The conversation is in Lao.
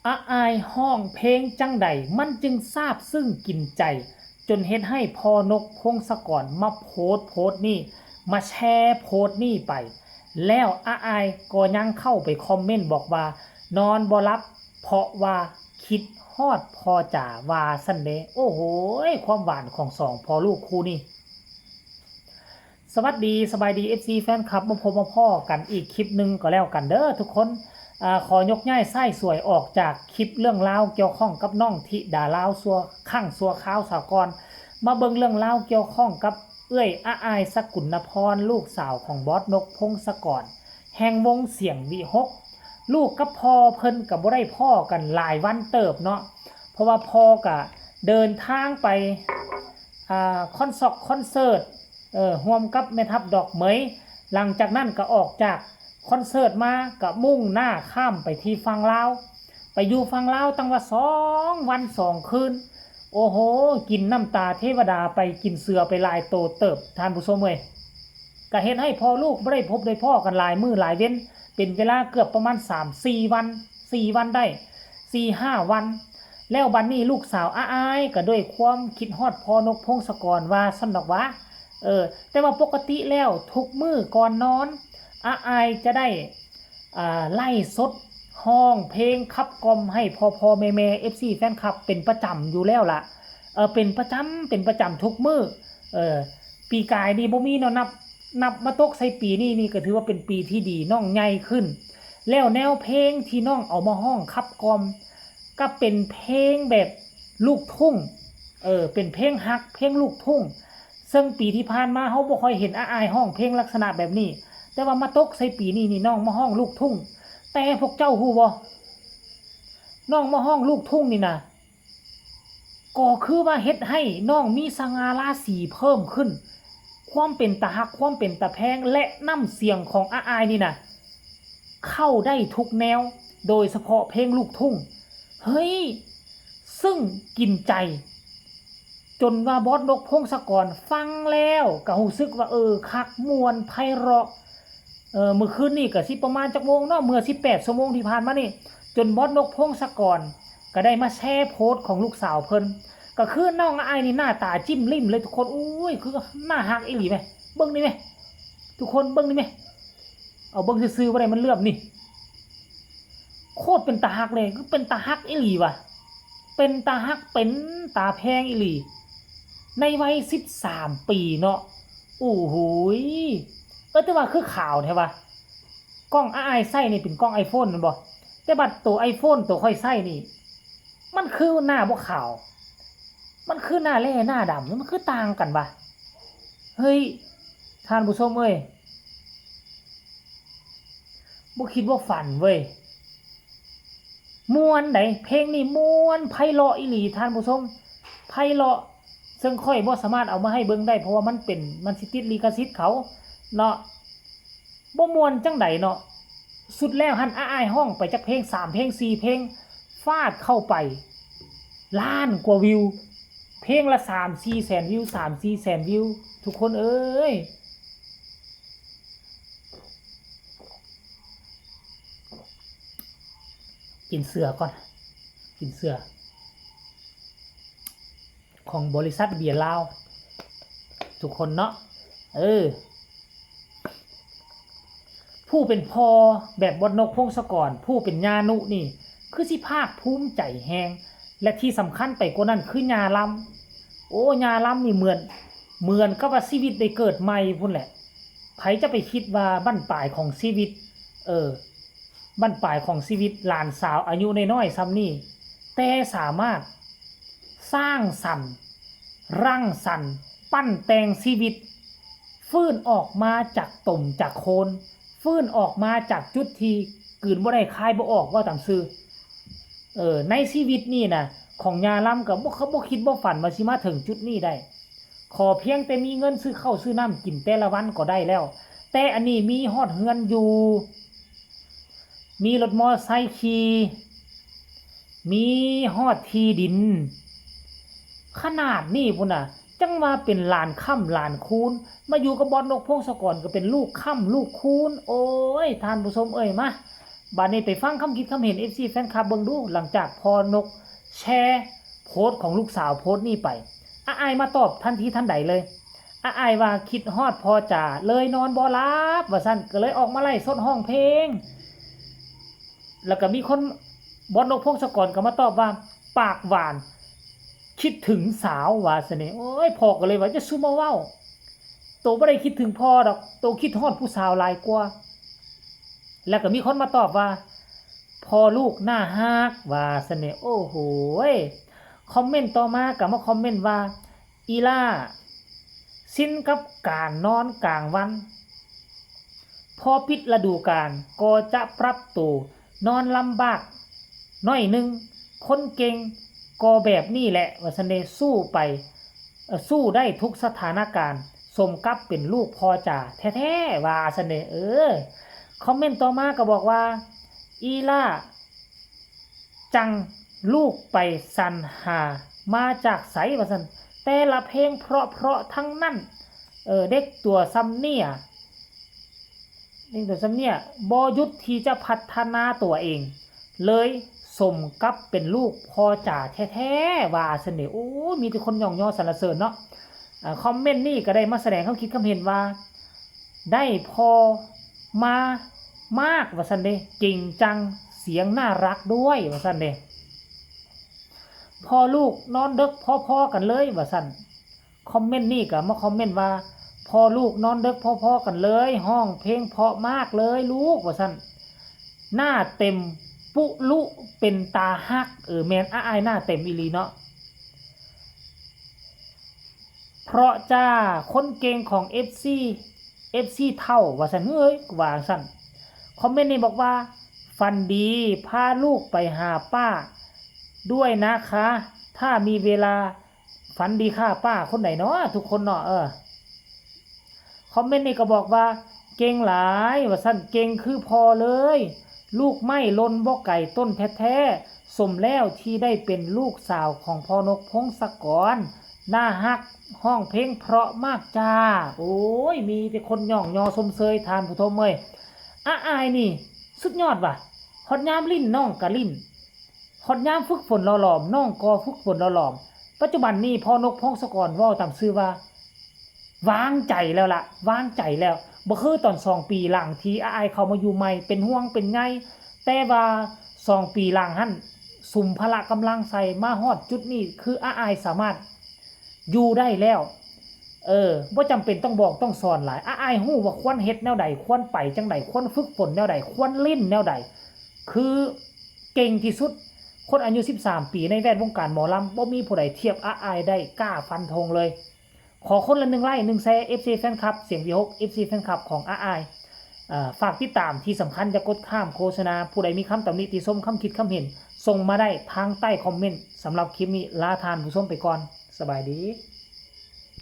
ອາອາຍຮ້ອງເພງຈັ່ງໃດມັນຈຶ່ງຊາບຊຶ້ງກິນໃຈ ຈົນເຮັດໃຫ້ພໍ່ນົກ ພົງສະກອນ ມາໂພສໂພສນີ້ ມາແຊໂພສນີ້ໄປ ແລ້ວອາອາຍກໍຍັງເຂົ້າໄປຄອມເມັນບອກວ່າ ນອນບໍ່ຫຼັບ ເພາະວ່າຄິດຮອດພໍ່ຈາ ວ່າຊັ້ນເດ້. ໂອ້ໂຫຍ ຄວາມຫວານຂອງສອງພໍ່ລູກຄູ່ນີ້. ສະຫວັດດີ ສະບາຍດີ ເອັຟຊີ ແຟນຄລັບ ມາພົບມາພໍ້ກັນອີກຄລິບໜຶ່ງກໍແລ້ວກັນເດີທຸກຄົນ. ອາ ຂໍຍົກຍ້າຍຊາຍສວຍອອກຈາກຄລິບເລື່ອງລາວກ່ຽວຂ້ອງກັບນ້ອງທິດາລາວຊົ່ວ ຄັ້ງຊົ່ວຄາວສາກ່ອນ ມາເບິ່ງເລື່ອງລາວກ່ຽວຂ້ອງກັບເອື້ອຍອາອາຍ ສະກຸນນະພອນ ລູກສາວຂອງບອສນົກ ພົງສະກອນ ແຫ່ງວົງສຽງວິຫົກ. ລູກກັບພໍ່ເພິ່ນກໍບໍ່ໄດ້ພໍ້ກັນຫຼາຍວັນເຕີບເນາະ ເພາະວ່າພໍ່ກະເດີນທາງໄປ ອາ ຄອນຊັກຄອນເສີດ ເອີ ຮ່ວມກັບແມ່ທັບດອກເໝີຍ. ຫຼັງຈາກນັ້ນກໍອອກຈາກຄອນເສີດມາ ກໍມຸ່ງໜ້າຂ້າມໄປທີ່ຝັ່ງລາວ ໄປຢູ່ຝັ່ງລາວຕັ້ງວ່າສອງວັນສອງຄືນ. ໂອ້ໂຫ ກິນນ້ຳຕາເທວະດາໄປ ກິນເສືອໄປຫຼາຍໂຕເຕີບ ທ່ານຜູ້ຊົມເອີຍ. ກະເຮັດໃຫ້ພໍ່ລູກບໍ່ໄດ້ພົບໄດ້ພໍ້ກັນຫຼາຍມື້ຫຼາຍເວັນ ເປັນເວລາເກືອບປະມານສາມສີ່ວັນ ສີ່ວັນໄດ້ ສີ່ຫ້າວັນ. ແລ້ວບັດນີ້ລູກສາວອາອາຍກະດ້ວຍຄວາມຄິດຮອດພໍ່ນົກ ພົງສະກອນ ວ່າຊັ້ນດອກຫວາ. ເອີ ແຕ່ວ່າປົກກະຕິແລ້ວທຸກມື້ກ່ອນນອນ ອາອາຍຈະໄດ້ ອາ ໄລຟ໌ສົດຮ້ອງເພງຂັບກ່ອມໃຫ້ພໍ່ໆແມ່ໆ ເອັຟຊີ ແຟນຄລັບ ເປັນປະຈຳຢູ່ແລ້ວລະ. ເອີ ເປັນປະຈຳ ເປັນປະຈຳທຸກມື້. ເອີ ປີກາຍນີ້ບໍ່ມີເນາະ ນັບ ນັບມາຕົກໃສ່ປີນີ້ນີ້ກໍຖືວ່າເປັນປີທີ່ດີ ນ້ອງໃຫຍ່ຂຶ້ນ. ແລ້ວແນວເພງທີ່ນ້ອງເອົາມາຮ້ອງຂັບກ່ອມ ກໍເປັນເພງແບບລູກທຸ່ງ ເອີ ເປັນເພງຮັກ ເພງລູກທຸ່ງ. ເຊິ່ງປີທີ່ຜ່ານມາເຮົາບໍ່ຄ່ອຍເຫັນອາອາຍຮ້ອງເພງລັກສະນະແບບນີ້ ແຕ່ວ່າມາຕົກໃສ່ປີນີ້ນີ້ ນ້ອງມາຮ້ອງລູກທຸ່ງ. ແຕ່ພວກເຈົ້າຮູ້ບໍ່? ນ້ອງມາຮ້ອງລູກທຸ່ງນີ້ນະ ກໍຄືວ່າເຮັດໃຫ້ນ້ອງມີສະຫງ່າລາສີເພີ່ມຂຶ້ນ. ຄວາມເປັນຕາຮັກ ຄວາມເປັນຕາແພງ ແລະ ນ້ຳສຽງຂອງອາອາຍນີ້ນະ ເຂົ້າໄດ້ທຸກແນວ ໂດຍສະເພາະເພງລູກທຸ່ງ. ເຮີ້ຍ ຊຶ້ງກິນໃຈ ຈົນວ່າບອສນົກ ພົງສະກອນ ຟັງແລ້ວກໍຮູ້ສຶກວ່າ ເອີ ຄັກ ມ່ວນ ໄພເຣາະ. ເອີ ມື້ຄືນນີ້ກໍຊິປະມານຈັກໂມງເນາະ ເມື່ອສິບແປດຊົ່ວໂມງທີ່ຜ່ານມານີ້ ຈົນບອສນົກ ພົງສະກອນ ກໍໄດ້ມາແຊໂພສຂອງລູກສາວເພິ່ນ ກໍຄືນ້ອງອາອາຍນີ້ໜ້າຕາຈິ້ມລິ້ມເລີຍທຸກຄົນ. ໂອ້ຍ ຄືໜ້າຮັກອີ່ຫຼີແມ ເບິ່ງນີ້ແມ ທຸກຄົນເບິ່ງນີ້ແມ. ເອົາເບິ່ງຊື່ໆບໍ່ໄດ້ ມັນເຫຼືອບນີ້ ໂຄດເປັນຕາຮັກເລີຍ ຄືເປັນຕາຮັກອີ່ຫຼີຫວາ ເປັນຕາຮັກ ເປັນຕາແພງອີ່ຫຼີ ໃນໄວສິບສາມປີເນາະ. ໂອ້ໂຫຍ ເອີ ແຕ່ວ່າຄືຂາວແທ້ຫວາ. ກ້ອງອາອາຍໃຊ້ນີ້ເປັນກ້ອງໄອໂຟນແມ່ນບໍ່? ແຕ່ບັດໂຕໄອໂຟນໂຕຂ້ອຍໃຊ້ນີ້ ມັນຄືໜ້າບໍ່ຂາວ ມັນຄືໜ້າແຫຼ້ໜ້າດຳ ມັນຄືຕ່າງກັນຫວາ. ເຮີ້ຍ ທ່ານຜູ້ຊົມເອີຍ ບໍ່ຄິດບໍ່ຝັນເວີຍ. ມ່ວນໃດ໋ ເພງນີ້ມ່ວນໄພເລາະອີ່ຫຼີທ່ານຜູ້ຊົມ ໄພເລາະ. ເຊິ່ງຂ້ອຍບໍ່ສາມາດເອົາມາໃຫ້ເບິ່ງໄດ້ ເພາະວ່າມັນເປັນ ມັນຊິຕິດລິຂະສິດເຂົາເນາະ. ບໍ່ມ່ວນຈັ່ງໃດເນາະ. ສຸດແລ້ວຫັ້ນ ອາອາຍຮ້ອງໄປຈັກເພງ ສາມເພງ ສີ່ເພງ ຟາດເຂົ້າໄປລ້ານກວ່າວິວ ເພງລະສາມສີ່ແສນວິວ ສາມສີ່ແສນວິວ ທຸກຄົນເອີຍ. ກິນເສືອກ່ອນ ກິນເສືອ ຂອງບໍລິສັດເບຍລາວ ທຸກຄົນເນາະ. ເອີ ຜູ້ເປັນພໍ່ແບບບອດນົກ ພົງສະກອນ ຜູ້ເປັນຍ່ານຸນີ້ ຄືຊິພາກພູມໃຈແຮງ ແລະ ທີ່ສຳຄັນໄປກວ່ານັ້ນຄືຍ່າລຳ. ໂອ້ ຍ່າລຳນີ້ເໝືອນ ເໝືອນກັບວ່າຊີວິດໄດ້ເກີດໃໝ່ພຸ້ນແຫຼະ. ໃຜຈະໄປຄິດວ່າບັ້ນປາຍຂອງຊີວິດ ເອີ ບັ້ນປາຍຂອງຊີວິດ ຫຼານສາວອາຍຸນ້ອຍໆຊ່ຳນີ້ ແຕ່ສາມາດສ້າງສັນ ລັງສັນ ປັ້ນແຕ່ງຊີວິດ ຟື້ນອອກມາຈາກຕົມຈາກໂຄນ ຟື້ນອອກມາຈາກຈຸດທີ່ກືນບໍ່ໄດ້ຄາຍບໍ່ອອກ ເວົ້າຕາມຊື່. ເອີ ໃນຊີວິດນີ້ນະ ຂອງຍ່າລຳກໍບໍ່ ບໍ່ຄິດບໍ່ຝັນວ່າຊິມາເຖິງຈຸດນີ້ໄດ້. ຂໍພຽງແຕ່ມີເງິນຊື້ເຂົ້າຊື້ນ້ຳກິນແຕ່ລະວັນກໍໄດ້ແລ້ວ. ແຕ່ອັນນີ້ມີຮອດເຮືອນຢູ່ ມີລົດມໍໄຊຂີ່ ມີຮອດທີ່ດິນ ຂະໜາດນີ້ພຸ້ນນະ ຈັ່ງວ່າເປັນຫຼານຄ້ຳຫຼານຄູນ. ມາຢູ່ກັບບອດນົກ ພົງສະກອນ ກໍເປັນລູກຄ້ຳລູກຄູນ. ໂອ້ຍ ທ່ານຜູ້ຊົມເອີຍ ມາ ບາດນີ້ໄປຟັງຄຳຄິດຄຳເຫັນ ເອັຟຊີ ແຟນຄລັບເບິ່ງດູ ຫຼັງຈາກພໍ່ນົກແຊໂພສຂອງລູກສາວໂພສນີ້ໄປ ອ້າຍມາຕອບທັນທີທັນໃດເລີຍ ອ້າຍວ່າ ຄິດຮອດພໍ່ຈາເລີຍນອນບໍ່ຫຼັບ ວ່າຊັ້ນ ກໍເລີຍອອກມາໄລຟ໌ສົດຮ້ອງເພງ ແລ້ວກໍມີຄົນ ບອດນົກ ພົງສະກອນ ກໍມາຕອບວ່າ ປາກຫວານ ຄິດເຖິງສາວ ວ່າຊັ້ນເດ ໂອ້ຍ ພໍ່ກໍເລີຍວ່າ ຢ່າສູ່ມາເວົ້າ ໂຕບໍ່ໄດ້ຄິດເຖິງພໍ່ດອກ ໂຕຄິດຮອດຜູ້ສາວຫຼາຍກວ່າ ແລ້ວກໍມີຄົນມາຕອບວ່າ ພໍ່ລູກໜ້າຮັກ ວ່າຊັ້ນເດ ໂອ້ໂຫຍ ຄອມເມັນຕໍ່ມາກໍມາຄອມເມັນວ່າ ອີ່ຫຼ້າ ຊິນກັບການນອນກາງວັນ ພໍປິດລະດູການກໍຈະປັບໂຕນອນລຳບາກໜ້ອຍໜຶ່ງ ຄົນເກັ່ງກໍແບບນີ້ແຫຼະ ວ່າຊັ້ນເດ ສູ້ໄປ ເອີ ສູ້ໄດ້ທຸກສະຖານະການ ສົມກັບເປັນລູກພໍ່ຈາແທ້ໆ ວ່າຊັ້ນເດ ເອີ ຄອມເມັນຕໍ່ມາກໍບອກວ່າ ອີ່ຫຼ້າ ຈັ່ງລູກໄປສັນຫາມາຈາກໃສ ວ່າຊັ້ນ ແຕ່ລະເພງເພາະໆ ທັງນັ້ນ ເອີ ເດັກຕົວຊຳເໜ້ຍ ເດັກຕົວຊຳເໜ້ຍ ບໍ່ຢຸດທີ່ຈະພັດທະນາຕົວເອງ ເລີຍສົມກັບເປັນລູກພໍ່ຈາແທ້ໆ ວ່າຊັ້ນເດ ໂອ້ ມີແຕ່ຄົນຍ້ອງຍໍສັນລະເສີນເນາະ ອາ ຄອມເມັນນີ້ກໍໄດ້ມາສະແດງຄຳຄິດຄຳເຫັນວ່າ ໄດ້ພໍ່ມາມາກ ວ່າຊັ້ນເດ ເກັ່ງຈັງ ສຽງໜ້າຮັກດ້ວຍ ວ່າຊັ້ນເດ ພໍ່ລູກນອນເດິກພໍໆ ກັນເລີຍ ວ່າຊັ້ນ ຄອມເມັນນີ້ກໍມາຄອມເມັນວ່າ ພໍ່ລູກນອນເດິກພໍໆ ກັນເລີຍ ຮ້ອງເພງເພາະມາກເລີຍລູກ ວ່າຊັ້ນ ໜ້າເຕັມປຸລຸເປັນຕາຮັກ ເອີ ແມ່ນ ອ້າຍໜ້າເຕັມອີ່ຫຼີເນາະ ເພາະຈ້າ ຄົນເກັ່ງຂອງເອັຟຊີ ເອັຟຊີເຖົ້າ ວ່າຊັ້ນ ເຮີ້ຍ ວ່າຊັ້ນ ຄອມເມັນນີ້ບອກວ່າ ຝັນດີ ພາລູກໄປຫາປ້າດ້ວຍນະຄະ ຖ້າມີເວລາ ຝັນດີຄ່າປ້າ ຄົນໃດເນາະ ທຸກຄົນເນາະ ເອີ ຄອມເມັນນີ້ກໍບອກວ່າ ເກັ່ງຫຼາຍ ວ່າຊັ້ນ ເກັ່ງຄືພໍ່ເລີຍ ລູກໄມ້ຫຼົ່ນບໍ່ໄກຕົ້ນແທ້ໆ ສົມແລ້ວທີ່ໄດ້ເປັນລູກສາວຂອງພໍ່ນົກ ພົງສະກອນ ໜ້າຮັກ ຮ້ອງເພງເພາະມາກຈ້າ ໂອ້ຍ ມີແຕ່ຄົນຍ້ອງຍໍຊົມເຊີຍ ທ່ານຜູ້ຊົມເອີຍ ອ້າຍນີ້ສຸດຍອດວ່າ ຮອດຍາມຫຼິ້ນນ້ອງກໍຫຼິ້ນ ຮອດຍາມຝຶກຝົນຫຼໍ່ຫຼອມ ນ້ອງກໍຝຶກຝົນຫຼໍ່ຫຼອມ ປັດຈຸບັນນີ້ ພໍ່ນົກ ພົງສະກອນ ເວົ້າຕາມຊື່ວ່າ ວາງໃຈແລ້ວລະ ວາງໃຈແລ້ວ ບໍ່ຄືຕອນສອງປີຫຼັງທີ່ອ້າຍເຂົ້າມາຢູ່ໃໝ່ ເປັນຫ່ວງເປັນໃຍ ແຕ່ວ່າສອງປີຫຼັງຫັ້ນ ສຸມພະລະກຳລັງໃສ່ ມາຮອດຈຸດນີ້ ຄືອ້າຍສາມາດຢູ່ໄດ້ແລ້ວ ເອີ ບໍ່ຈຳເປັນຕ້ອງບອກຕ້ອງສອນຫຼາຍ ອ້າຍຮູ້ວ່າຄວນເຮັດແນວໃດ ຄວນໄປຈັ່ງໃດ ຄວນຝຶກຝົນແນວໃດ ຄວນຫຼິ້ນແນວໃດ ຄືເກັ່ງທີ່ສຸດ ຄົນອາຍຸສິບສາມປີ ໃນແວດວົງການໝໍລຳ ບໍ່ມີຜູ້ໃດທຽບອ້າຍໄດ້ ກ້າຟັນທົງເລີຍ ຂໍຄົນລະໜຶ່ງໄລ້ ໜຶ່ງແຊ ເອັຟຊີແຟນຄລັບ ສຽງວີຫົກ ເອັຟຊີແຟນຄລັບຂອງອ້າຍ ເອີ ຝາກຕິດຕາມ ທີ່ສຳຄັນຢ່າກົດຂ້າມໂຄສະນາ ຜູ້ໃດມີຄຳຕຳໜິຕິຊົມ ຄຳຄິດຄຳເຫັນ ສົ່ງມາໄດ້ທາງໃຕ້ຄອມເມັນ ສຳລັບຄລິບນີ້ລາທ່ານຜູ້ຊົມໄປກ່ອນ ສະບາຍດີ.